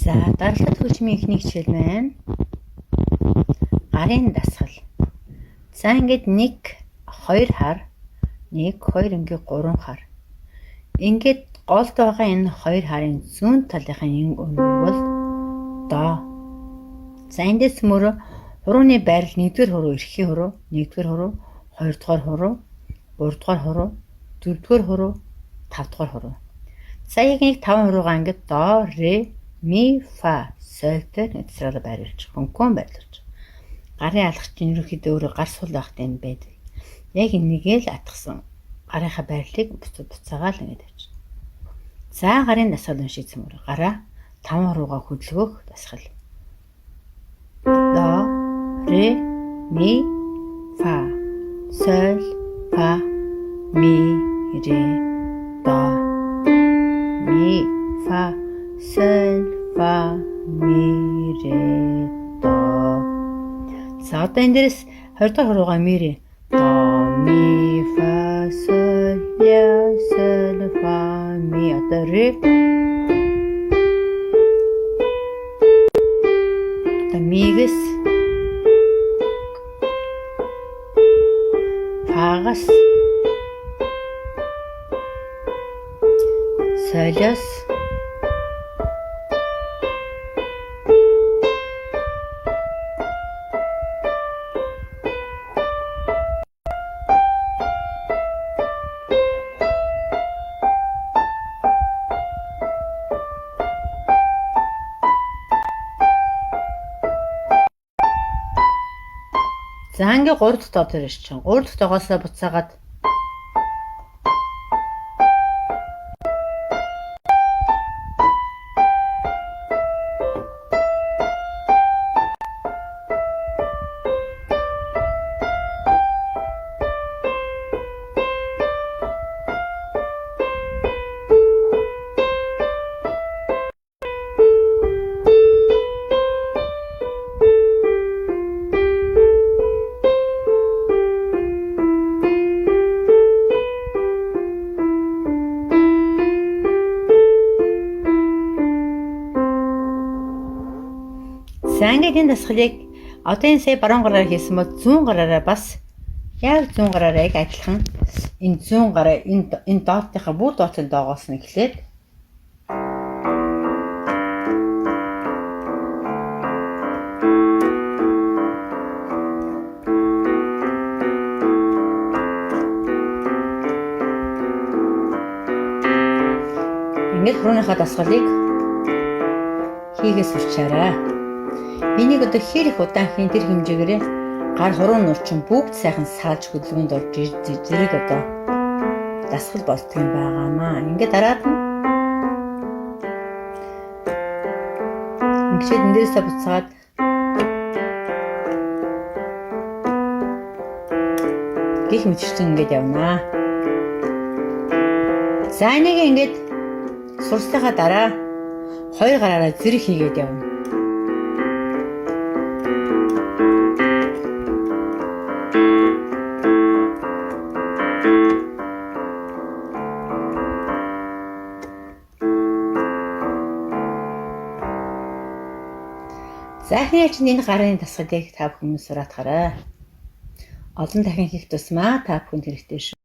За, даралт хөгжмийн эхний хичээл маань гарын дасгал. За, ингээд 1 2 хар, 1 2 ингээд 3 хар. Ингээд голд байгаа энэ 2 харын зүүн талынхаа энэ өнөг бол доо. За, эндээс мөрөө хурууны байрал 1-р хуруу, эрхийн хуруу, 1-р хуруу, 2-р хуруу, 3-р хуруу, 4-р хуруу, 5-р хуруу. За, яг нэг 5 хуруугаа ингээд доо, ре, ми, фа, сольтой нэгсрал байрлуулж, хөнгөн байрлуулж. Гарын алах чинь ерөнхийдөө өөрөө гар сул байхтай юм байдаг. Яг энийгээ л атгсан. Гарынхаа байрлалыг буцаагаал ингэж тавьчих. За, гарын дасгал уншиж цөмөр. Гараа 5 хуруугаа хөдөлгөх дасгал. До, ре, ми, фа, соль, фа, ми, ре, до. Ми, фа, соль, фа, ми, ре, до. За, одоо энэ дээрээс 20 дахь хуруугаа ми ре. До, ми, фа, соль, ля, соль, фа, ми. Одоо ре. Одоо мигээс фагаас солиос. За, ингээ 3 дахь доо дээр ирчихэн. 3 дахь доогоосоо буцаагаад За, ингээд энэ дасгалыг одоо энэ сая баруун гараар хийсэн бол зүүн гараараа бас яг зүүн гараараа яг адилхан энэ зүүн гараа энэ доотынхаа бүр доотын доогоос нь эхлээд ингээд хурууныхаа дасгалыг хийгээ сурчаарай. Энийг одоо хэр их удаан хийн тэр хэмжээгээрээ гар хуруу нурчин бүгд сайхан салж хөдөлгөөнд орж зэрэг одоо дасгал болдго юм байгаамаа. Ингээд дараад нь ингээд энэ дээрээсээ буцаад гих мэтчсэн ингээд явнаа. За, энийг ингээд сурсныхаа дараа хоёр гараараа зэрэг хийгээд явна. За, эхний ээлжинд энэ гарын дасгалыг та бүхэн сураатгаарай. Олон дахин хийх тусмаа та бүхэнд хэрэгтэй шүү.